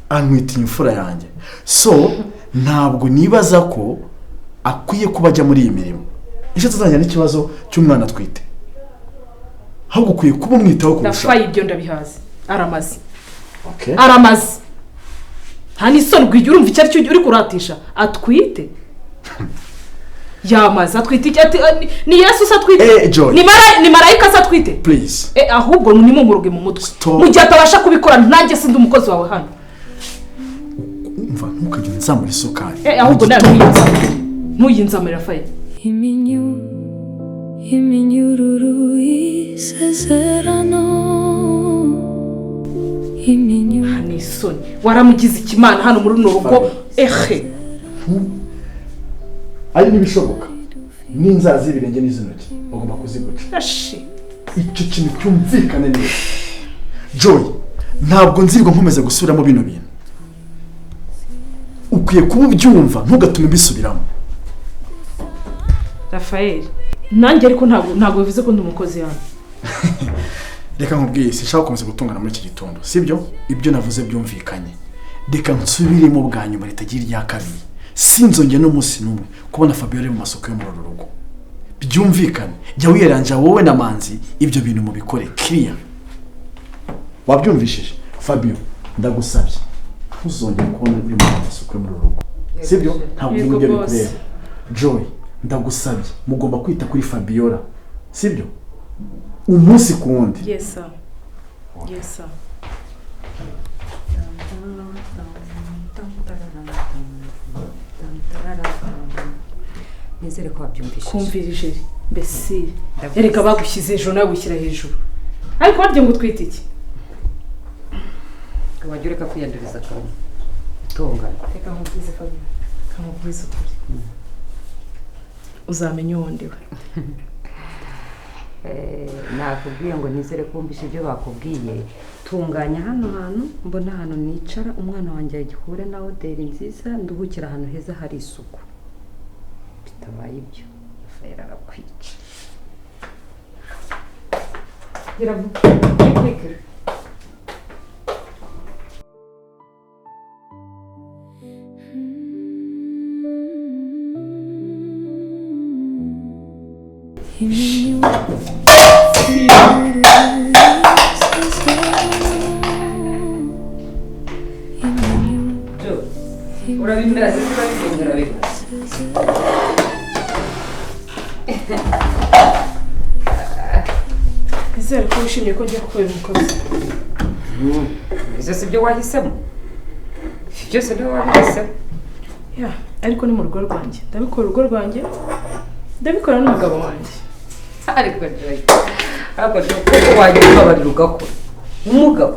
Antwitiye imfura yanjye, so ntabwo nibaza ko akwiye kuba ajya muri iyi mirimo. Icyo tuzajya n'ikibazo cy'umwana atwite, ahubwo ukwiye kuba umwitaho kurushaho. Rafayi, ibyo ndabihaze, aramaze. Okay. Aramaze, nta n'isoni. Ubwo urumva icyo ari cyo uri kuratisha? Atwite, yamaze. Atwite iki? Ni Yesu se atwite? Eh, Joy. Ni marayika se atwite? Please. Ahubwo nimumuruge mu mutwe. Stop. Mu gihe atabasha kubikora, nanjye sindi umukozi wawe hano. Umva, ntukajye unzamura isukari. Ahubwo Mu nawe gitondo. ntuyinzamure, ntuyinzamure, Rafayi. Iminyururu y'isezerano, Nta n'isoni, waramugize ikimana hano muri runo rugo, ehe. Ari n'ibishoboka n'inzara z'ibirenge n'iz'intoki bagomba kuziguca. Ashi. Icyo kintu cyumvikane neza, Joy. Ntabwo nzirwa nkomeza gusubiramo bino bintu. Ukwiye kuba ubyumva, ntugatume mbisubiramo. Rafael, nanjye ariko ntabwo bivuze ko ndi umukozi hano. Reka nkubwiye, sinshaka gukomeza gutungana muri iki gitondo, sibyo? Ibyo navuze byumvikanye. Reka nsubiremo bwa nyuma ritagira irya kabiri: sinzongeye n'umunsi n'umwe kubona Fabiola ari mu masoko yo muri uru rugo. Byumvikane. Jya wiyaranja wowe na Manzi, ibyo bintu mubikore kiriya. Wabyumvishije? Fabio, ndagusabye, ntuzongere kubona uri mu masoko yo muri uru rugo, sibyo? Ntabwo Yego, ibyo boss. bikureba. Joy, ndagusabye, mugomba kwita kuri Fabiola, sibyo? Umunsi ku wundi. Yes sir, yes sir. Nizere ko wabyumvishije. Kumvira ijeri mbese. Ndavuze. Erega bagushyize hejuru, nawe wishyira hejuru. Ariko harya ngo utwite iki? Wajya ureka kwiyanduriza akantu utungana. Reka nkubwize, Fabio, reka nkubwize ukuri, uzamenya uwo ndiwe. Nakubwiye ngo nizere ko wumvise ibyo bakubwiye. Tunganya hano hantu, mbona ahantu nicara, umwana wanjye agihure na hoteli nziza, nduhukira ahantu heza hari isuku. Bitabaye ibyo, Rafael arakwica. Gira vuba, wikwikira. Iminyururu y'isezerano. Urabimera se? Urabimera, urabimera. Nizere ko wishimiye ko ngiye kukubera umukozi. Ibyo si byo wahisemo? Ibyo byose niwe wabihisemo. Ya, ariko ni mu rugo rwanjye, ndabikora. Urugo rwanjye ndabikora n'umugabo wanjye. Ariko Joy, ariko Joy, kuko wajya ubabarira ugakora umugabo,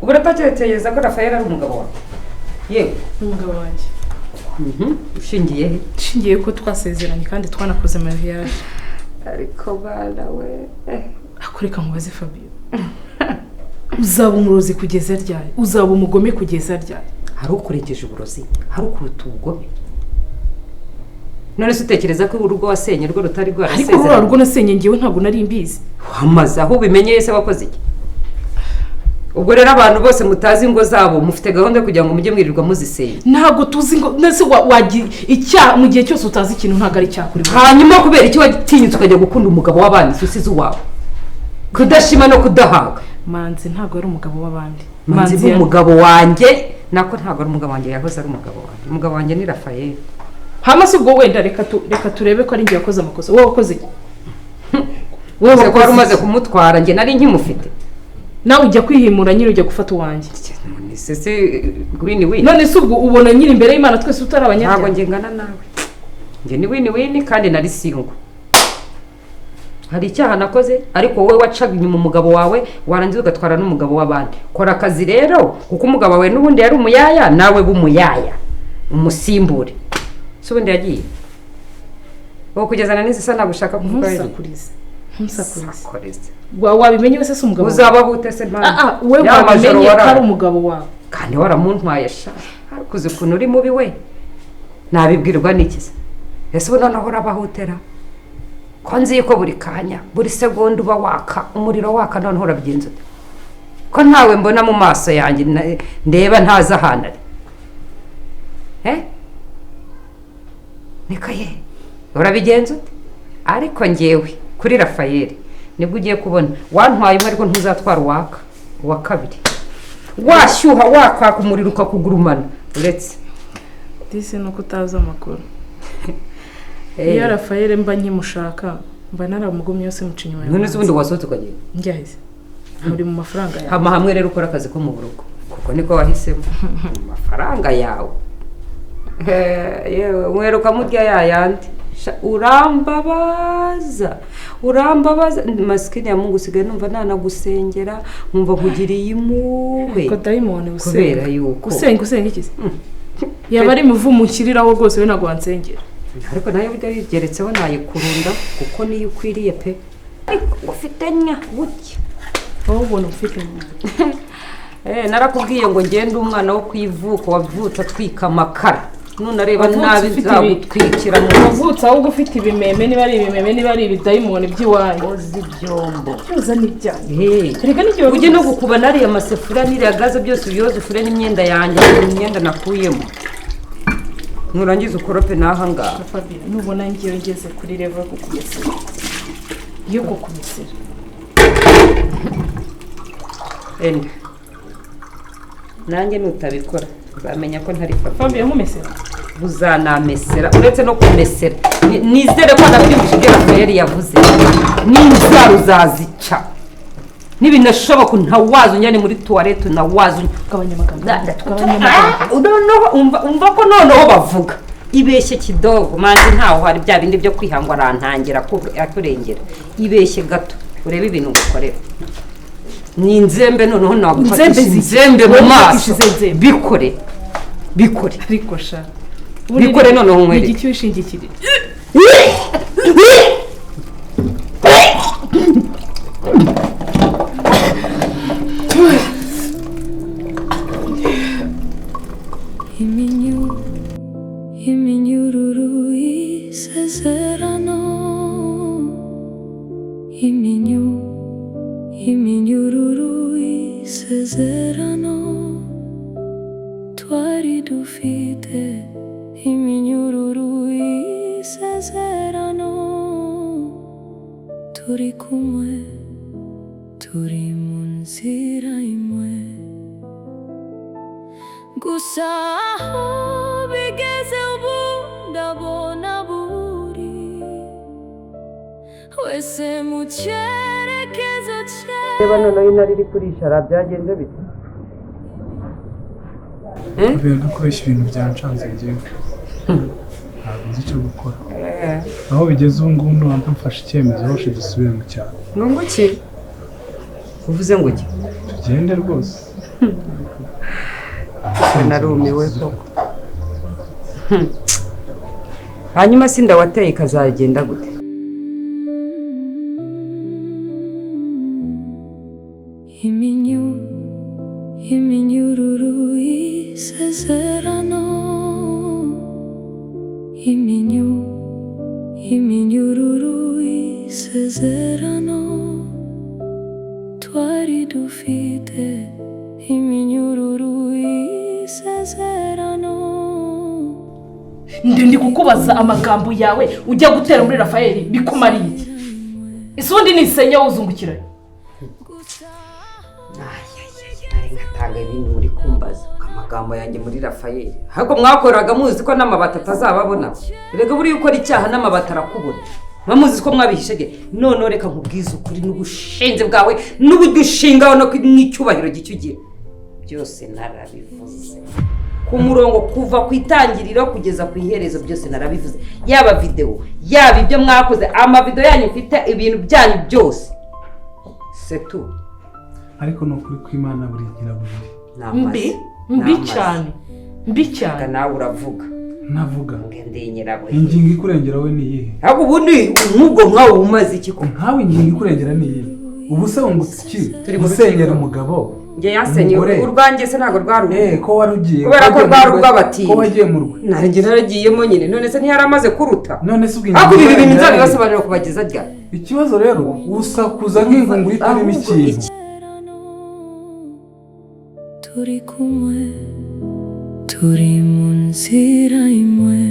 ubu uratatekereza ko Rafael ari umugabo wawe? Yego. N'umugabo wanjye. Ushingiye he? Nshingiye ko twasezeranye kandi twanakoze mariage. Ariko bana we. Ako reka nkubaze, Fabio, uzaba umurozi kugeza ryari? Uzaba umugome kugeza ryari? Hari ukurengeje uburozi, hari ukuruta ubugome. None se utekereza ko urugo wasenye rwo rutari Ariko ruriya rwarasezeranye? rugo nasenye ngewe ntabwo nari mbizi. Wamaze aho ubimenyeye se wakoze iki? Ubwo rero abantu bose mutazi ingo zabo mufite gahunda yo kugira ngo mujye mwirirwa muzisenya. Ntabwo tuzi ngo nese wagira icyaha mu gihe cyose utazi ikintu, ntabwo ari icyaha kuri wowe. Hanyuma kubera iki watinyutse ukajya gukunda umugabo w'abandi usize uwawe? Kudashima no kudahaga. Manzi ntabwo ari umugabo w'abandi. Manzi ni umugabo wanjye. Nako ntabwo ari umugabo wanjye, yahoze ari umugabo wanjye. Umugabo wanjye ni Rafael. Hama si ubwo wenda reka turebe ko ari njye wakoze amakosa. Wowe wakoze iki? Wowe Uze ko wari wakoze umaze iki? kumutwara, njye nari nkimufite. Nawe ujya kwihimura nyine, ujya gufata uwanjye. None se se wini wini? None se ubwo ubona nyine imbere y'Imana twese utari Ntabwo abanyabyaha? njye ngana nawe. Njye ni wini wini kandi nari single. Hari icyaha nakoze? Ariko wowe wacaga inyuma umugabo wawe, warangiza ugatwara n'umugabo w'abandi. Kora akazi rero, kuko umugabo wawe n'ubundi yari umuyaya, nawe b'umuyaya umusimbure. Si ubundi yagiye ubu kugezana n'izi sa nagushaka kuvuga. Ntusakurize, ntusakurize. Sakurize. Wabimenye wese si umugabo wawe. Uzaba bute se mpamvu? Ah, ah, we Ya majoro wabimenye ko ari waraye. umugabo wawe. Kandi waramuntwaye sha. Ariko uzi ukuntu uri mubi we? Nabibwirwa n'iki se? Ese ubu noneho urabahutera ko nzi yuko buri kanya, buri segonda uba waka umuriro waka? Noneho urabigenza ute? Ko ntawe mbona mu maso yanjye ndeba ntazi ahantu ari. Niko ye, urabigenza ute? Ariko njyewe kuri Rafayeli nibwo ugiye kubona wantwaye umwe, ariko ntuzatwara uwaka uwa kabiri. Washyuha wakwaka umuriro ukakugurumana uretse Disi nuko utazi amakuru. Iyo Rafayeli mba nkimushaka mba naramugumye yose muca inyuma yawe. None se ubundi wasohotse ukagenda? Njyahise muri mu mafaranga yawe. Hama hamwe rero ukora akazi ko mu rugo kuko niko wahisemo mu mafaranga yawe. Yewe mweruka murya yayandi. Urambabaza urambabaza masikini ya Mungu, usigaye numva nanagusengera nkumva nkugiriye impuhwe. Ko dayimoni usenga kubera yuko usenga iki se? Yaba ari imivumo unshyiriraho rwose we ntabwo wansengera. Ariko nayo burya bigeretseho nayikurunda kuko niyo ukwiriye pe. Ariko ufite nya gutya wowe ubona ufite nya. Narakubwiye ngo ngende umwana wo kwivuko wavutse atwika amakara, nunareba nabi nzagutwikira mu wavutse ahubwo ufite ibimeme, niba ari ibimeme niba ari ibidayimoni by'iwanyu. Ozi ibyombo byoza n'ibyanyu. Erega n'igihe ujye no gukuba nariya masefuriya n'iriya gaze byose ubyoze ufure n'imyenda yanjye, imyenda nakuyemo nurangiza ukorope n'aha ngaha. Nubona ngiyo ngeze kuri level kukumesera yo kukumesera. Enda nanjye nutabikora uzamenya ko ntari Fabio nkumesera. Uzanamesera uretse no kumesera. Nizere ko nabyumvise ibyo Rafayeli yavuze. N'inzara uzazica nibinashoboka ntawaza unjyane muri toilette ntawaza ugabanya amagambo. Umva ko noneho bavuga ibeshye kidogo manzi ntaho hari bya bindi byo kwihangwa arantangira akurengera. Ibeshye gato urebe ibintu ngukorera. Ni inzembe noneho nagufatisha inzembe mu maso. Bikore bikore ariko sha bikore noneho nkwereke igiki wishingikirije. Iminyururu y'isezerano, iminyururu y'isezerano twari dufite, iminyururu y'isezerano turi kumwe, turi mu nzira imwe. Gusa aho bigeze ubu ndabona buri wese mu cyerekezo cye. Reba noneho intare iri kurishara byagenze bite? Kubera ntakoresha ibintu byancanze njyewe ntabwo nzi icyo gukora. Aho bigeze ubu ngubu ndumva mfashe icyemezo hose dusubire mu cyaro. Ngo iki? Uvuze ngo iki? Tugende rwose. Narumiwe koko. Hanyuma se inda wateye ikazagenda gute? Iminyururu y'isezerano, iminyururu y'isezerano twari dufite, iminyururu y'isezerano. Ndi kukubaza amagambo yawe ujya gutera muri Rafayeli bikumariye iki? Isundi nisenya wuzungukira. Ngatanga ibintu muri kumbaza amagambo yanjye muri Rafayeli. Ahubwo mwakoraga muzi ko n'amabati atazababona. Erega buriya ukora icyaha n'amabati arakubona. Mwamuzi ko mwabihishege. None reka nkubwize ukuri n'ubushinze bwawe n'uburyo ushingaho no n'icyubahiro gicyo ugira. Byose narabivuze. Ku murongo kuva ku itangiriro kugeza ku iherezo byose narabivuze. Yaba video, yaba ibyo mwakoze, amavideo yanyu mfite ibintu byanyu byose. C'est tout. Ariko ni ukuri kw'Imana burigira bubiri. Mbi mbi cyane mbi cyane. Nawe uravuga. Navuga. Ngendeye nyirawe. Ingingo ikurengera we ni iyihe? Ahubwo ubundi nk'ubwo nkawe umaze iki ko? Nkawe ingingo ikurengera ni iyihe? Ubu se wungutse iki? Gusenyera umugabo. Nge yasenye urwanjye se ntabwo rwaruye. Ko warugiye. Kubera ko rwari urw'abatindi. Ko wagiye mu rwe. Nanjye naragiyemo nyine none se ntiyaramaze kuruta. None se ubwo ariko ibi bintu nzabibasobanurira kubageza ryari? Ikibazo rero usakuza nk'ingunguru itarimo ikintu. Turi kumwe, turi mu nzira imwe.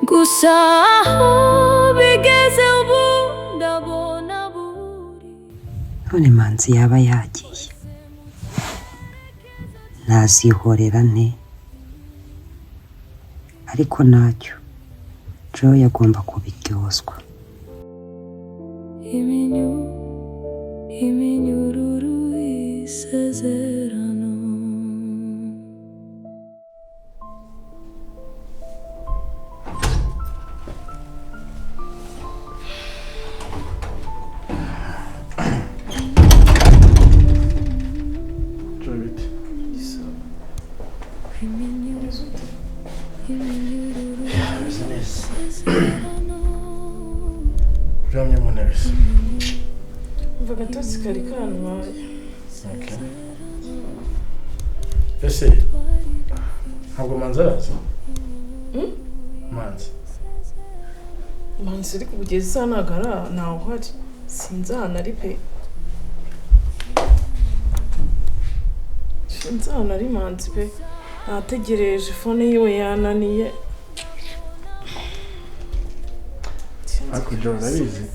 Gusa aho bigeze ubu ndabona buri None Manzi yaba yagiye, nazihorera nte? Ariko ntacyo, Joy agomba kubiryozwa. Iminyururu y'isezerano. Joy, bite? Iminyururu Ameze neza. y'isezerano. Uryamye mu ntebe se? Umva, agatotsi kari kantwaye. Okay. Ese ntabwo Manzi araza? Manzi. Manzi uri kugeza isaha ntabwo ari ntawe uhari, sinzi ahantu ari pe, sinzi ahantu ari Manzi pe. Nategereje, phone yiwe yananiye. Sinzi. Ariko Joy, urabizi,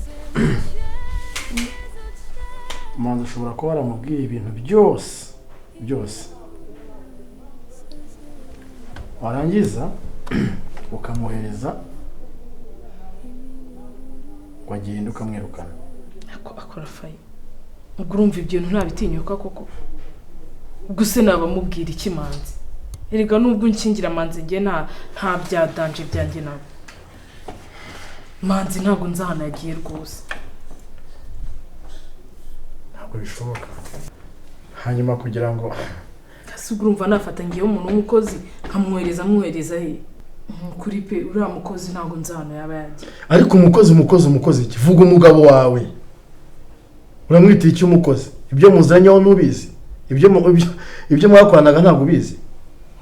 Manzi ashobora kuba yaramubwiye ibintu byose byose, warangiza ukamwohereza ngo agende, ukamwirukana. Akora fayi, ubwo urumva ibyo bintu ntabitinyuka koko? Ubwo se nabamubwira iki Manzi? Erega nubwo nshingira Manzi, njye nta bya danger byanjye nawe. Manzi ntabwo nzi ahantu yagiye rwose. Ntabwo bishoboka. Hanyuma kugira ngo Ese ubwo urumva nafata ngewe umuntu w'umukozi nkamwohereza, amwohereza he? Kuri pe, uriya mukozi ntabwo nzi ahantu yaba yagiye. Ariko umukozi, umukozi, umukozi iki? Vuga umugabo wawe, uramwita iki umukozi? Ibyo muzanyeho ntubizi? Ibyo mwakoranaga ntabwo ubizi?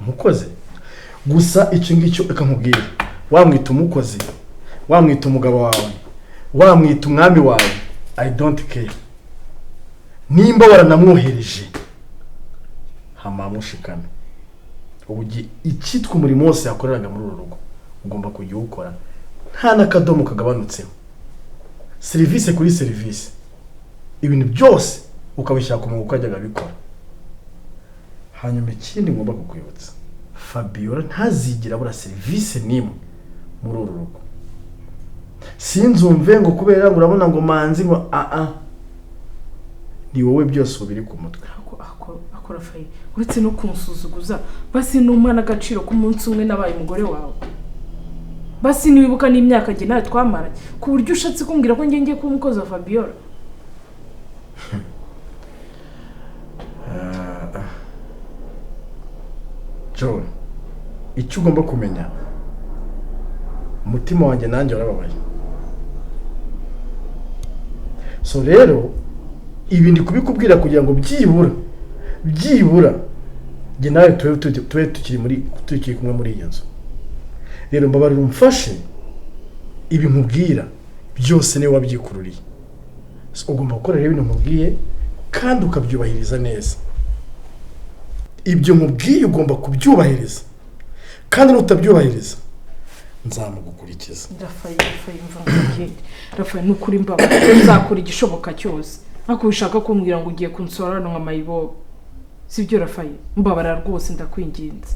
Umukozi gusa, icyo ngicyo reka nkubwire: wamwita umukozi, wamwita umugabo wawe, wamwita umwami wawe, I don't care. Nimba waranamwohereje, hamamushikame. Ubu icyitwa umurimo wose yakoreraga muri uru rugo ugomba kujya uwukora nta n'akadomo kagabanutseho, serivisi kuri serivisi, ibintu byose ukabishyira ku murongo uko yajyaga abikora. Hanyuma ikindi ngomba kukwibutsa, Fabiola ntazigera abura serivisi n'imwe muri uru rugo. Sinzumve ngo kubera ngo urabona ngo Manzi ngo aa, ni wowe byose ubu biri ku mutwe. Akora fayi, uretse no kunsuzuguza, basi numpa n'agaciro k'umunsi umwe nabaye umugore wawe, basi niwibuka n'imyaka njye nawe twamaranye, ku buryo ushatse kumbwira ko njye ngiye kuba umukozi wa Fabiola? John, icyo ugomba kumenya, umutima wanjye nanjye warababaye. So rero ibi ndi kubikubwira kugira ngo byibura byibura njye nawe tube tukiri kumwe muri iyi nzu. Rero mbabarira umfashe, ibi nkubwira byose niwe wabyikururiye. So, ugomba gukora rero ibintu nkubwiye kandi ukabyubahiriza neza. Ibyo nkubwiye ugomba kubyubahiriza, kandi nutabyubahiriza nzamugukurikiza. Rafael, Rafael, mva nkubwire Rafael, ni ukuri mbabarira, nzakora igishoboka cyose. Ariko wishaka kumbwira ngo ugiye kunsora hano nka mayibobo, sibyo Rafael? Mbabarira rwose, ndakwinginze.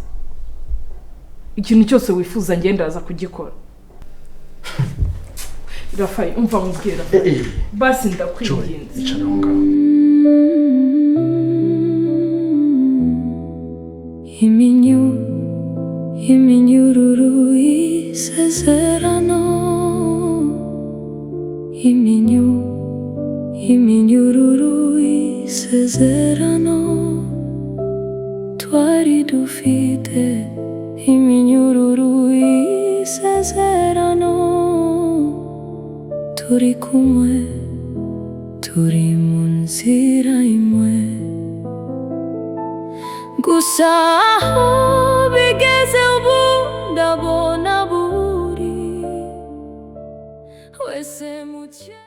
Ikintu cyose wifuza njye ndaza kugikora. Rafael, umva nkubwire Rafael, basi Joy, ndakwinginze. Icara aho ngaho. Iminyururu y'isezerano, iminyururu y'isezerano twari dufite, iminyururu y'isezerano. Turi kumwe, turi mu nzira imwe, gusa aho bigeze